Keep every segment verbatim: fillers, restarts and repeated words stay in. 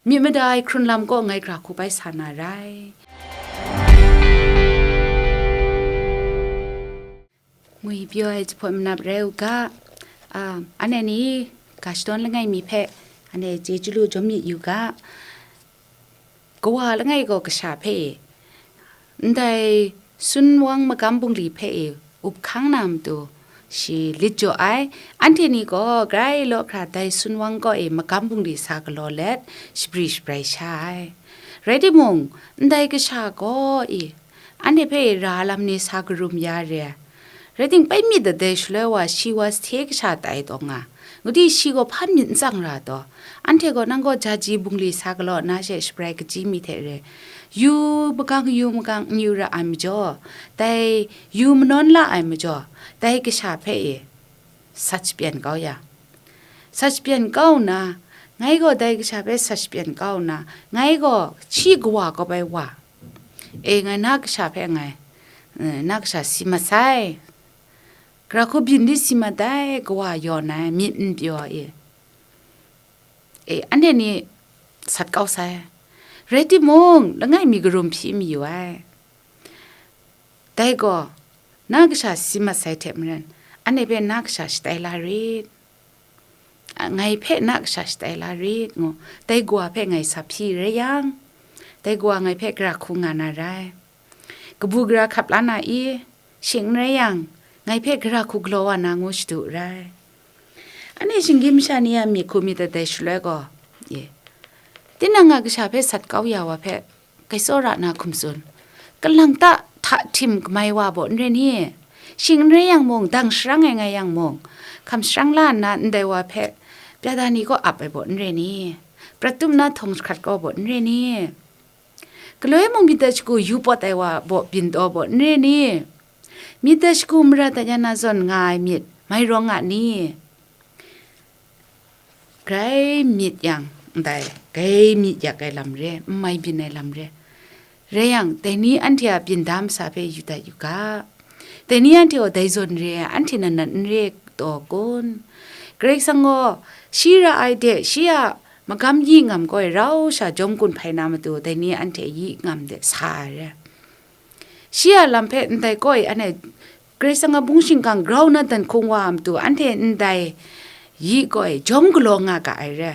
Myit mada ai hkrun lam kaw ngai gra hku bai sa na rai. Ngwi pyaw ai jahpawt manap rai u ga, a, anhte ni ga shadawn langai mi hpe anhte chye chyalu jawm myit yu ga, kawa langai gaw kasha hpe e, ndai sunwang magam bungli hpe e up hkang na matu, shi lit jaw ai. Anhte ni gaw grai law hkra dai sunwang kaw e magam bungli sa galaw let, shabri shabrai sha ai. Rai timung, ndai kasha gaw e, anhte hpe ra lam ni sa karum ya re ai. Rai ting, bai myit dat ai shaloi wa, shi wa sahte kasha tai taw nga, ngu di shi gaw hpan myit n tsang ra taw, anhte gaw nang gaw jaji bungli sa galaw na she shabrai kaji mi hte re, yu magang, yu magang n yu ra ai majaw, dai yu manawn la ai majaw, dai kasha hpe e sat shapyan kau ya. Sat shapyan kau nna, ngai gaw dai kasha hpe sat shapyan kau nna, ngai gaw shi kawa kaw bai wa, e, ngai na kasha hpe ngai, eh, na kasha si masai, gara hku byin di si mat ai, kawa yawn ai, myit n pyaw e, e, anhte ni sat kau sai. Rai timung, langai mi karum hpyi mayu ai. Dai gaw, na kasha si mat sai hte maren, anhte hpe na kasha shatai la rit, a, ngai hpe na kasha shatai la rit, ngu, dai kawa hpe ngai sa hpyi rai yang, dai kawa ngai hpe gara hku nga na rai. Kabu gara hkap la na i? Shing n rai yang, ngai hpe gara hku galaw wa na ngu shadu rai. Anhte shinggyim masha ni a myit hku myit dat ai shaloi gaw, e, tinang a kasha hpe sat kau ya wa hpe, kai tsawra na hkum tsun, kalang ta hta htim kamai wa baw n re ni? Shing n rai yang mung, dang sharang ai nga yang mung, hkam sharang la nna ndai wa hpe, pyada ni kaw ap ai baw n re ni? Prat tum na htawng jahkrat kau baw n re ni? Galoi mung myit dat shagu yu pawt ai wa baw byin taw baw n re ni? Myit dat shagu marat dat ya na zawn nga ai myit mai rawng nga ni? Grai myit yang, ndai, grai myit yak ai lam re, n mai byin ai lam re. Rai yang, dai ni anhte a byin da masa hpe yu dat yu ga. Dai ni anhte gaw dai zawn re ai, anhte nan nan n re taw kun? Karai Kasang gaw, shi ra ai de, shi a magam yi ngam kaw e rau sha jawm gun hpai na matu, dai ni anhte yi ngam de sa ai re. Shi a lam hpe ndai kaw e anhte Karai Kasang a bung shingkang grau na dan hkung wa a matu, anhte ndai yi kaw e jawm galaw nga ga ai re.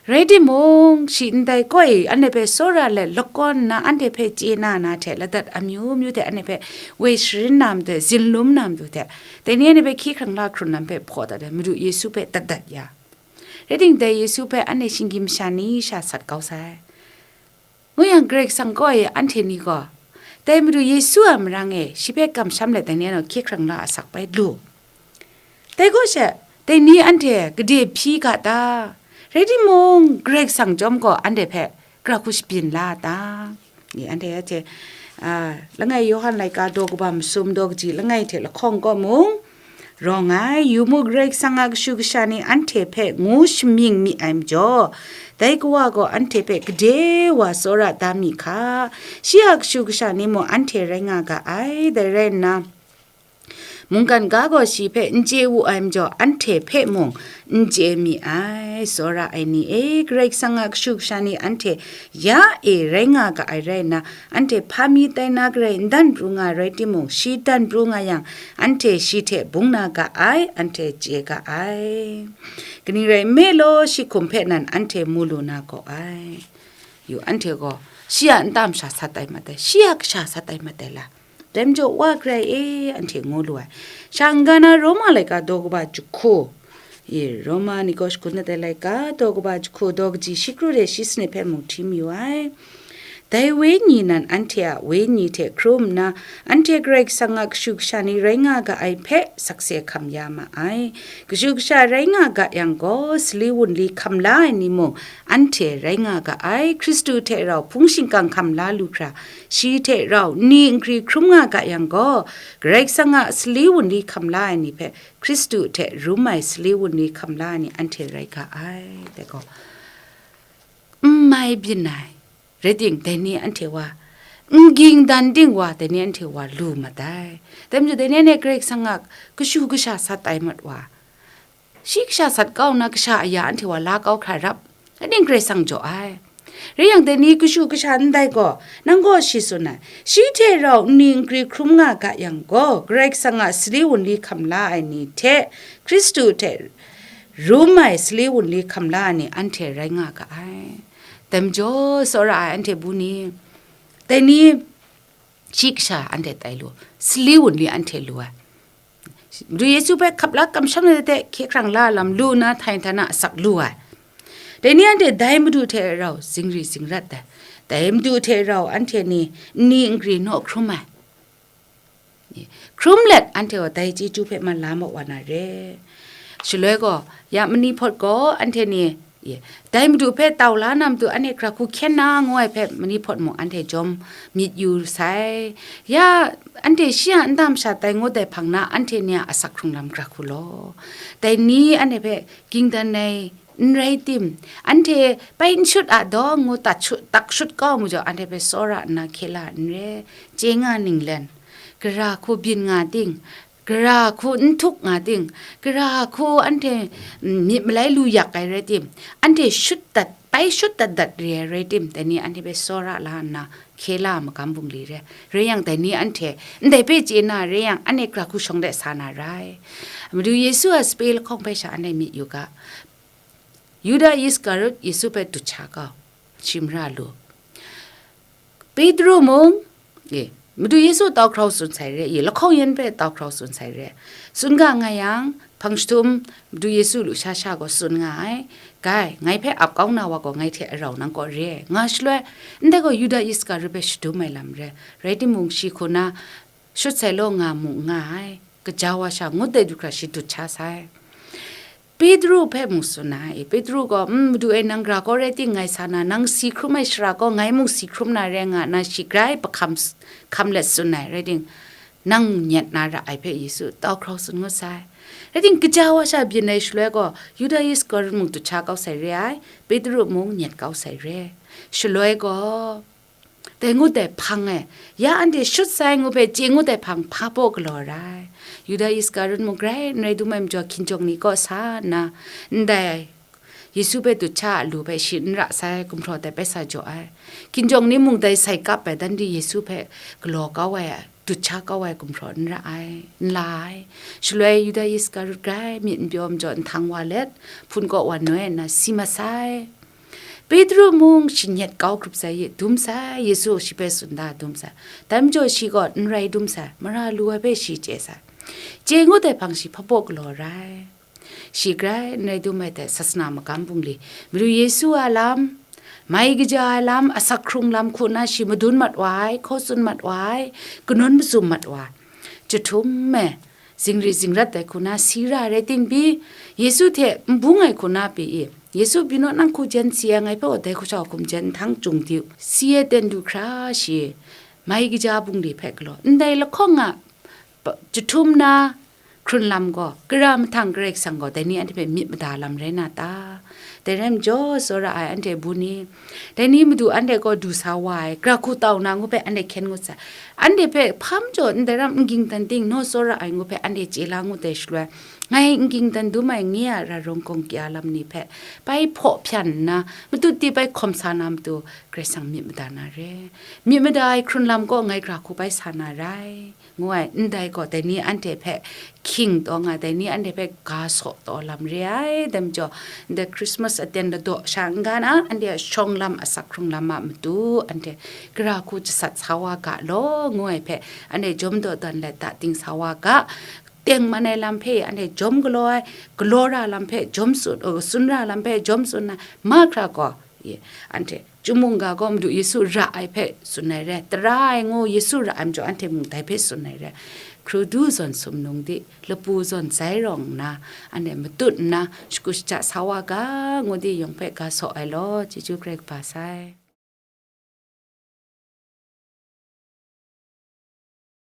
Rai timung, shi ndai kaw e anhte hpe tsawra let lakawn nna anhte hpe chye na na hte ladat amyu myu hte anhte hpe woi sharin na matu, zinlum na matu hte, dai ni anhte hpe hkye hkrang la hkrun lam hpe hpaw dat ai, Madu Yesu hpe dat dat ya. Rai ting, dai Yesu hpe anhte shinggyim masha ni sha sat kau sai. Ngu yang, Karai Kasang kaw e anhte ni gaw, dai Madu Yesu a marang e shi hpe kamsham let dai ni anhte hkye hkrang la a sak bai lu. Dai kaw she, dai ni anhte gade hpyi ga ta? Rai timung, Karai Kasang chyawm gaw anhte hpe gara hku shabyin la a ta? Ni anhte ya hte, a, langai Yawhan laika daw kaba masum daw kaji langai hte lahkawng kaw mung, rawng ai, yu mu, Karai Kasang a kashu kasha ni anhte hpe ngu shamying mi ai majaw, dai Kawa gaw anhte hpe gade wa tsawra da mi hka. Shi a kashu kasha ni mung anhte rai nga ga ai, dai rai nna, mungkan ga gaw shi hpe n chye wu ai majaw, anhte hpe mung n chye mi ai. Tsawra ai ni e, Karai Kasang a kashu kasha ni anhte ya e rai nga ga ai rai nna, anhte hpa mi tai na garai n dan pru nga rai timung, shi dan pru nga yang, anhte shi hte bung na ga ai, anhte chye ga ai. Kaning rai nme law, shi hkum hpe nan anhte mu lu na gaw ai. Yu, anhte gaw, shi a nta masha sat ai mat ai, shi a kasha sat ai mat ai la? Dai majaw, Wa Karai e, anhte ngu lu ai. Sha n-ga na Roma laika daw kaba jahku, e, Roma ni gaw shagun dat ai laika daw kaba jahku, daw kaji shi kru de shi sanit hpe mung hti mayu ai. Dai Wenyi nan anhte a wenyi hte hkrum nna, anhte Karai Kasang a kashu kasha ni rai nga ga ai hpe sakse hkam ya ma ai. Kashu kasha rai nga ga yang gaw, sali wunli hkam la ai ni mung anhte rai nga ga ai. Hkristu hte rau hpung shingkang hkam la lu hkra, shi hte rau nni nkri hkrum nga ga yang gaw, Karai Kasang a sali wunli hkam la ai ni hpe Hkristu hte rum ai sali wunli hkam la ai ni anhte rai ga ai. Dai gaw, n mai byin ai, rai ting, dai ni anhte wa, n ging dan ting wa, dai ni anhte wa lu mat ai. Dai majaw, dai ni anhte Karai Kasang a kashu kasha sat ai mat wa, shi kasha sat kau nna, kasha aya anhte wa la kau hkra rap, Aning Karai Kasang jaw ai. Rai yang, dai ni kashu kasha ndai gaw, nang gaw shi tsun ai, shi hte rau nni nkri hkrum nga ga yang gaw, Karai Kasang a sali wunli hkam la ai ni hte, Hkristu hte rum ai sali wunli hkam la ai ni anhte rai nga ga ai. Dai majaw, tsawra ai anhte bu ni, dai ni shi kasha anhte tai lu, sali wunli anhte lu ai. Madu Yesu hpe hkap la kamsham ai hte hkye hkrang la lam lu nna, htai nhtana asak lu ai. Dai ni anhte dai Madu hte rau zingri zingrat ai. Dai Madu hte rau anhte ni nni nkri naw hkrum ai. Hkrum let anhte gaw dai chyeju hpe man la ma wa na re. Shaloi gaw, ya mani hpawt gaw anhte ni, ye, dai Madu hpe tau la na matu anhte gara hku hkyen na ngu ai hpe mani hpawt mung anhte jawm myit yu sai. Ya, anhte shi a nta masha tai ngut ai hpang na anhte ni a asak hkrung lam gara hku law. Dai ni anhte hpe ging dan ai n rai tim, anhte pai n shut a daw ngu tat shut, tak shut kau mu jaw, anhte hpe tsawra nna hkye la n re, chye nga ninglen, gara hku byin nga ting, gara hku n htuk nga ting, gara hku anhte, mm, myit malai lu yak ai rai tim, anhte shut dat, pai shut dat dat re ai rai tim, dai ni anhte hpe tsawra la nna hkye la magam bungli re. Rai yang, dai ni anhte ndai hpe chye na rai yang, anhte gara hku shawng de sa na rai. Madu Yesu a sape lahkawng hpe sha anhte myit yu ga. Yuda Iskariot Yesu hpe dut sha kau, shi mara lu. Petru mung, e, Madu Yesu tau hkrau tsun sai re, e, lahkawng yan hpe tau hkrau tsun sai re. Tsun ga nga yang, hpang jahtum Madu Yesu lusha sha gaw tsun nga ai, "Gai, ngai hpe ap kau na wa gaw ngai hte arau nang kaw re," nga shaloi, ndai gaw Yuda Iskariot hpe shadum ai lam re. Rai timung, shi hku na, "Shut sai law," nga mung nga ai, kaja wa sha ngut ai du hkra shi dut sha sai. Petru hpe mung tsun ai, Petru gaw, "Mm, Madu e, nang gara gaw rai ting ngai sa na, nang si hkrum ai shara gaw ngai mung si hkrum na re," nga nna shi grai hpahkam s-, hkam let tsun ai, rai ting, "Nang nyet na ra ai hpe Yesu tau hkrau tsun ngut sai." Rai ting, kaja wa sha byin ai shaloi gaw, Yuda Iskariot mung dut sha kau sai re ai, Petru mung nyet kau sai re. Shaloi gaw, dai ngut ai hpang e, ya anhte shut sai ngu hpe chye ngut ai hpang hpa baw galaw ra ai. Yuda Iskariot mung grai n rai dum ai majaw, hkinjawng ni kaw sa nna, ndai Yesu hpe dut sha a lu hpe shi n ra sai, gumhpraw dai bai sa jaw ai. Hkinjawng ni mung dai sai kap ai dan di Yesu hpe galaw kau ai, dut sha kau ai gumhpraw n ra ai, n la ai. Shaloi Yuda Iskariot grai myit n pyaw majaw, nhtang wa let, hpun kaw wa noi nna si mat sai. Petru mung shi nyet kau grup sai, dum sai, Yesu shi hpe tsun da dum sai. Dai majaw shi gaw n rai dum sai, mara lu ai hpe shi chye sai. Chye ngut ai hpang shi hpa baw galaw ra ai. Shi grai n rai dum ai hte sasana magam bungli, Madu Yesu a lam, mai kaja ai lam, asak hkrung lam hku na shi madun mat wa ai, hkaw tsun mat wa ai, kanawn mazum mat wa ai. Jahtum e, zingri zingrat ai hku na si ra rai ting pyi, Yesu hte n bung ai hku na pyi i, "Yesu, byin naw, nang hku jen si ai, ngai hpe gaw dai hku sha hkum jen nhtang chyung di u," si ai ten du hkra shi, mai kaja bungli hpe galaw, ndai lahkawng a pa-, jahtum na hkrun lam gaw, gara mahtang Karai Kasang gaw dai ni anhte hpe myit mada lam rai na ta? Dai rai majaw, tsawra ai anhte bu ni, dai ni Madu anhte gaw du sa wa ai, gara hku tau na ngu hpe anhte hkyen ngut sai. Anhte hpe hpa majaw ndai ram n ging dan ting, naw tsawra ai ngu hpe anhte chye la ngut ai shaloi, ngai n ging dan dum ai nye a ra rawng gawng kya lam ni hpe bai hpaw hpyan nna, matut di bai hkawm sa na matu, Karai Kasang myit mada na re. Myit mada ai hkrun lam gaw ngai gara hku bai sa na rai, ngu ai, ndai gaw dai ni anhte hpe hkying taw nga, dai ni anhte hpe ga saw taw lam re ai. Dai majaw, ndai Christmas aten ladaw sha n-ga na, anhte a shawng lam, asak hkrung lam a matu, anhte gara hku jasat sa wa ga law, ngu ai hpe, anhte jawm daw dan let, da ting sa wa ga, tengman ai lam hpe anhte jawm galaw ai, galaw ra lam hpe jawm tsun, uh, tsun ra lam hpe jawm tsun ai, mahkra gaw, ye, anhte Chyum mungga gaw Madu Yesu ra ai hpe tsun ai re, tara ai ngu Yesu ra ai majaw anhte mung dai hpe tsun ai re. Hkru du zawn sumnung di, lapu zawn zai rawng nna, anhte matut nna, shakut shaja sa wa ga, ngu di yawng hpe ga saw ai law, chyeju Karai kaba sai.